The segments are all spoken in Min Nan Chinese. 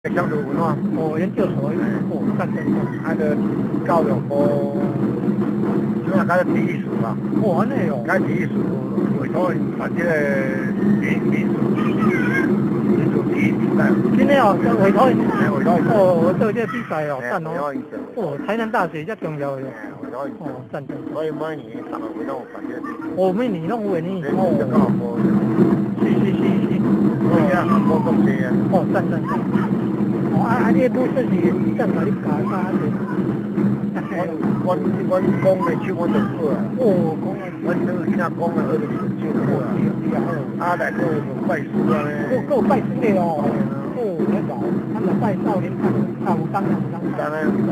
鄉土文化。哦，研究所，哦，贊贊贊。啊，就教育部，這馬改體育署啦。哦，按呢哦。改體育署委託𪜶辦這個民族體育比賽。真的哦，委託𪜶。委託𪜶。哦，做這個比賽哦，贊哦。哦，台南大學遮重要的。哦，贊贊。所以每年10月攏有辦這個。哦，每年攏有的呢。哦。教育部。是是是是。哦，無國際啊。哦，贊贊贊。哦，啊啊！你武術是贊共你教教啊？阮講的手阮就好啊。哦，講的。阮這個囡仔講的學就手好啊。啊，來閣有拜師啊咧。閣有拜師的哦。哦，那老，咱就拜少林派，啊有當有當。當然有當。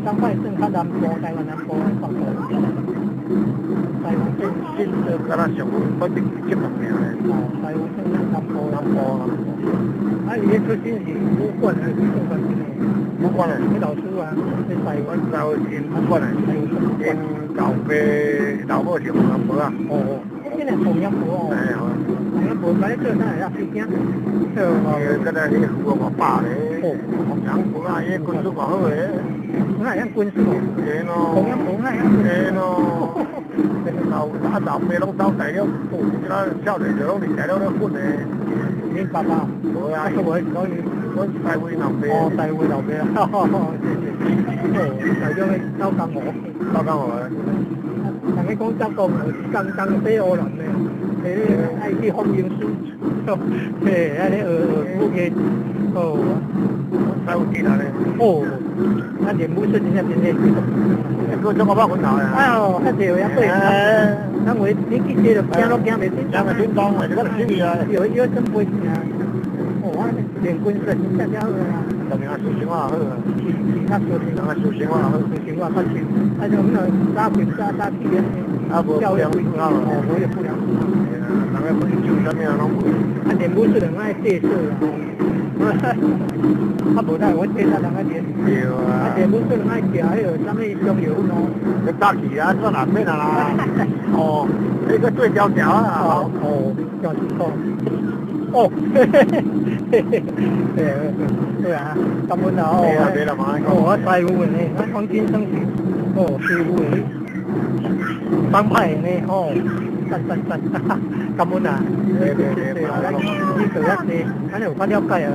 當拜算較南部，台灣南部的北部。台灣算新的，敢若上反正這方面咧。哦，台灣算南部。南部。啊，伊個出身是武館還是做啥物的？武館的。彼老師啊，彼台灣。阮老𪜶武館的。𪜶老爸老母是黃楊婆啊。哦哦，這個黃楊婆哦。哎，黃楊婆，來做啥呀？飛機。哦，敢若彼胡我爸咧。哦，黃楊婆啊，伊軍術嘛好个。哪會曉軍術哦？會咯。黃楊婆哪會曉？會咯。老啊老爸攏走大陸，這個少年就攏佇大陸咧混的。恁爸爸？無啊，無，阮台灣老爸。哦，台灣老爸，哈哈，是是。哦，大陸咧走江湖。走江湖的。人家講走江湖，江江西湖人咧，彼愛去放英書，嘿，按呢學學武藝，哦。才有見啊咧。哦，啊練武術真正真正閣怎個捌拳頭啊？哎喲，較濟有影對。咱話你去這就驚攏驚袂叮驚袂叮當，就個死去啊！有有真袂啊！哦，我練軍術真正好啊。人家修生活好啊。是是較小人家修生活好，修生活較深。啊，像那打拳打打起的，啊，無不良嗜好，哦，無不良嗜好。人家煙酒啥物啊攏無。啊，練武術兩愛借勢啊。啊，無奈我這啥人愛練。對啊。啊，練武術愛食彼個啥物中藥粉哦。你早起啊，算難免啊啦。哦，彼個對調調啊。哦，調辛苦。哦，嘿嘿嘿嘿嘿，對對啊，感恩啊哦。哦，我師傅的呢，我黃金生是，哦，師傅的，幫派的呢，哦，讚讚讚，感恩啊。對對對，你做遐濟，按呢有較了解啊。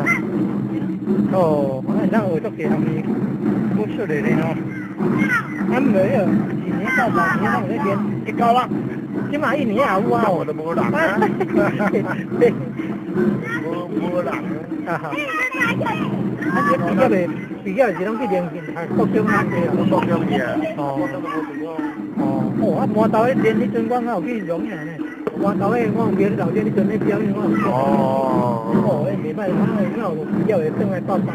哦，我咱學足濟項武術的呢吼。啊，毋過一年到2年攏有咧練，一個啦。這馬一年也有啊。我都無人啊。無無人。啊哈。啊，這畢業的，畢業是攏去練讀國中啊？國中去啊。哦。哦，哦，啊，饃頭咧練彼陣，我還有去榮呢。饃頭咧，我有記得老師彼陣咧表演，我有去。哦。哦，彼袂歹，我我有畢業會轉來報班。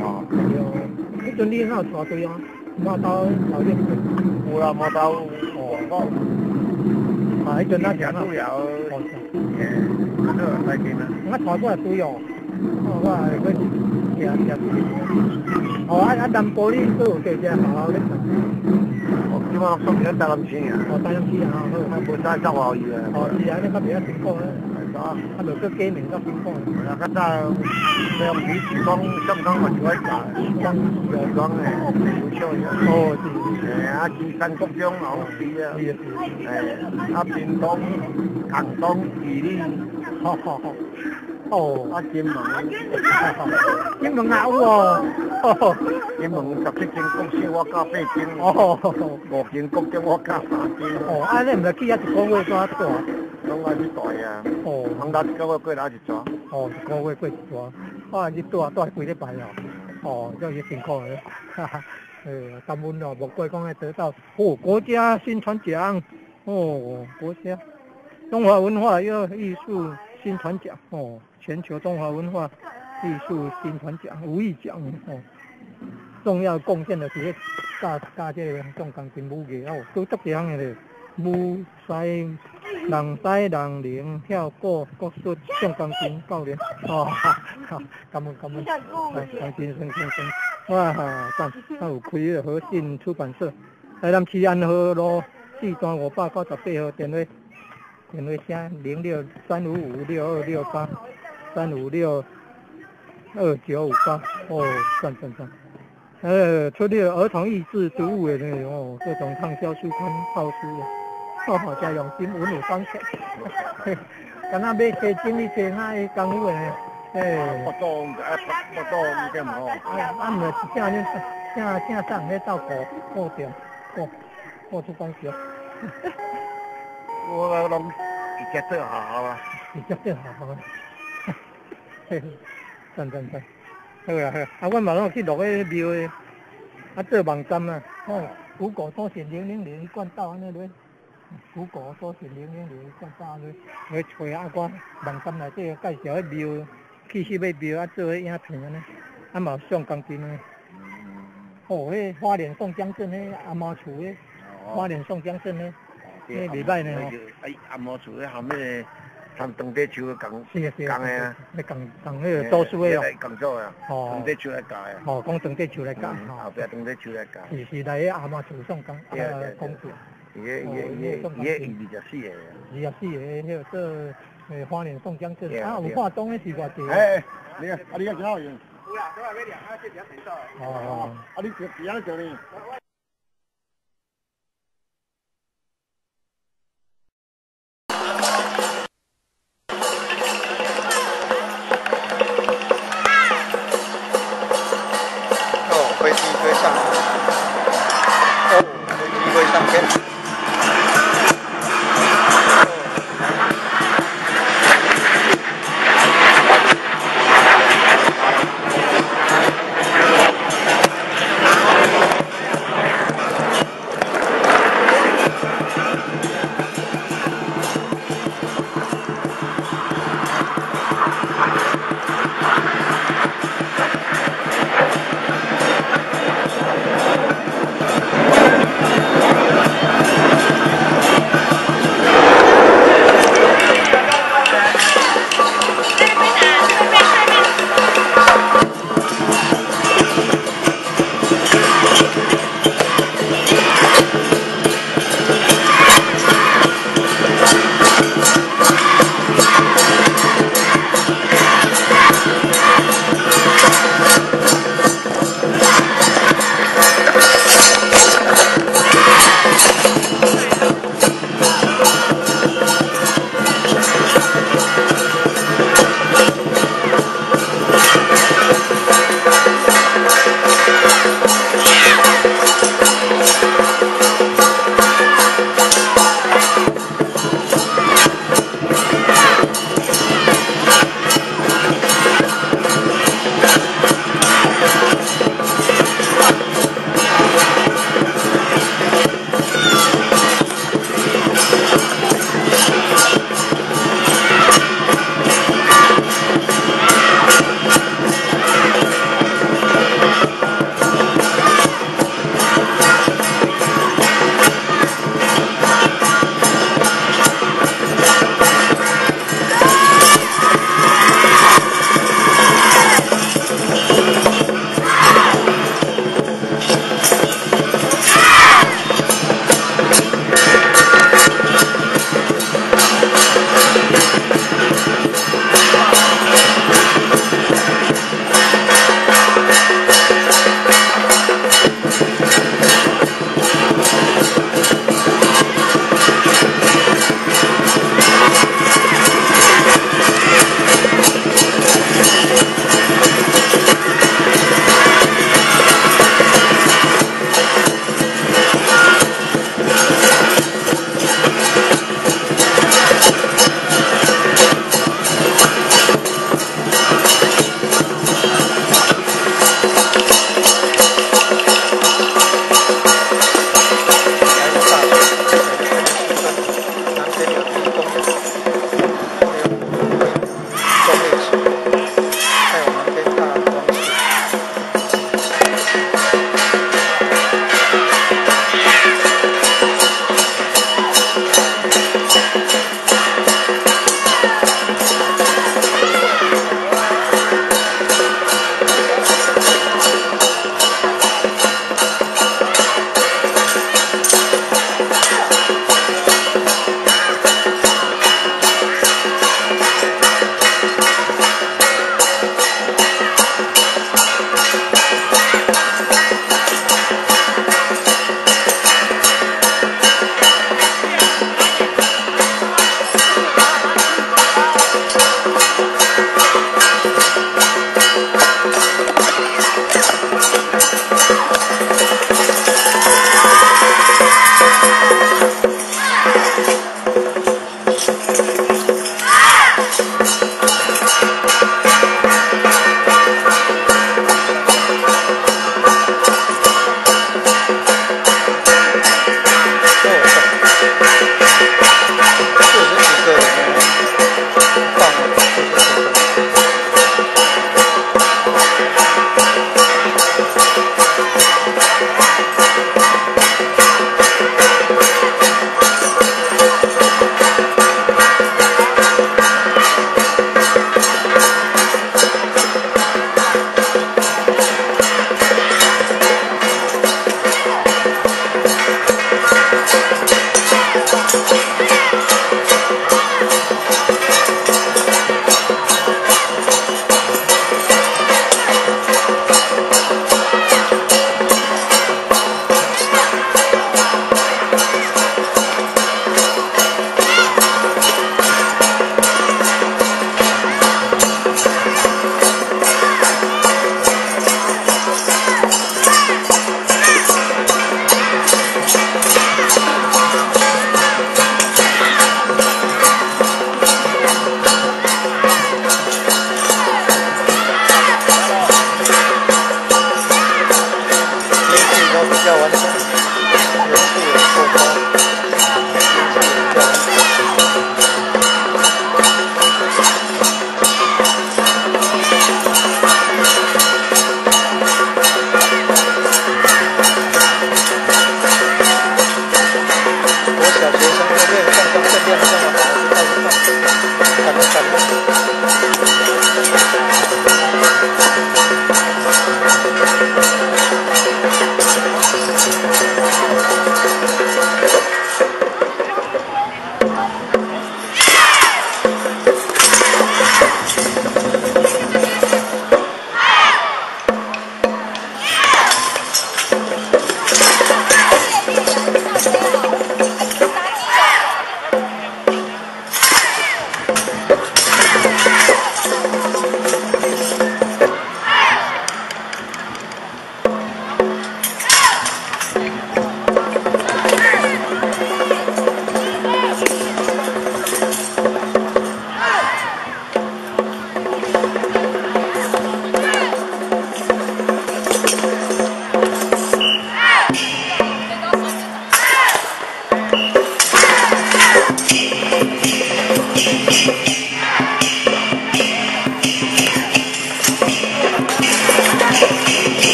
哦。對。彼陣你敢有帶隊啊？饃頭老師。有啦，饃頭。哦，我。啊，彼陣咱誠主要。哦。嘿，好，再見啦。我帶過來隊哦。哦，我會去行行。哦，啊啊，南部你閣有踮遮學校咧？哦，這馬攏送去咱台南市啊。哦，台南市啊，好。啊，無使走外去啊。哦，是啊，你較袂曉辛苦咧。啊，啊，無閣加面較辛苦。啊，較早西洋棋是講，上港嘛是我教，講是講誒，有少哦，是。啊，旗山國中嘛攏是啊。是是。啊，屏東、屏東、義理，好好好。哦，啊，金門，金門也有哦。金門17間國小我教八間，五間國中我教三間。哦，啊，你毋是去遐一個月煞蹛？攏愛去蹛啊。哦。通達一個月過來一逝。哦，一個月過一逝，啊，你蹛蹛幾禮拜哦？哦，這也辛苦的，哈哈。感恩哦，莫怪講會得到哦，國家薪傳獎，哦，國家中華文化又藝術薪傳獎，哦，全球中華文化藝術薪傳獎、武藝獎，哦，重要貢獻的是教教這個宋江陣武藝哦，閣足濟項的咧，武西人西人靈跳鼓國術宋江陣教練，哦，哈，感恩感恩，黃金生先生，哇哈，讚，他有開個和信出版社，台南市安和路四段598號，電話聲063556268，356。2958，哦，讚讚讚。出呢個兒童益智讀物的呢，哦，各種暢銷書刊、套書，哦，真用心，文武雙全。敢若買冊整理冊，那個功夫的呢？欸，腹肚啊，腹肚毋對毋好。啊啊，毋是正恁正正送咧鬥顧顧店顧顧出版社。我攏直接做學校啊。直接做學校啊。嘿，讚讚讚。好啊好啊，啊，阮嘛攏有去錄彼個廟的，啊做網站啊，哦，Google 搜尋000一貫道按呢落，Google 搜尋零零零一貫道按呢，去揣啊我網站內底介紹彼廟，去翕彼廟啊做彼影片按呢，啊嘛有上鋼琴的。哦，彼花蓮宋江鎮彼阿媽厝彼，花蓮宋江鎮彼，彼袂歹呢吼。哎，阿媽厝彼含彼個。含長短手共是啊，共的啊，咧共共彼個祖師的哦，共做啊，長短手來教的。哦，講長短手來教，後壁長短手來教。是是來彼阿媽厝宋江啊公主。伊個伊個伊個伊個24個。24個，彼個做花蓮宋江鎮，啊有化妝的是偌濟？哎，你啊，你個真好用。有啦，都係要量，啊，這比較肥瘦。哦。啊，你是伫安做呢？哦，飛機飛上，哦，飛機飛上天。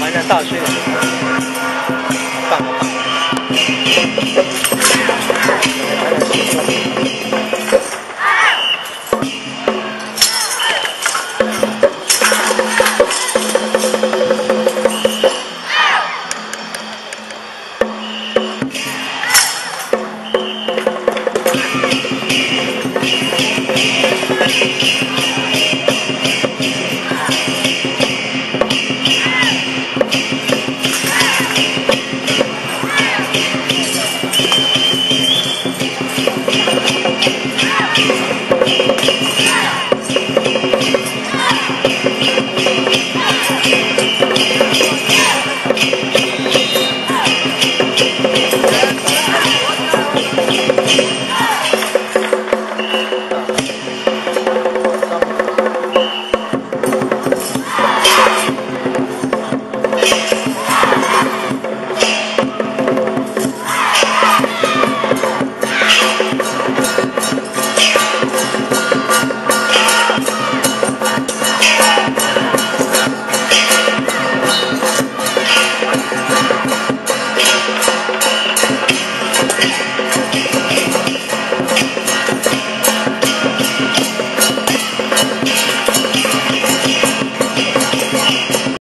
台南大學，好棒好棒。台南市。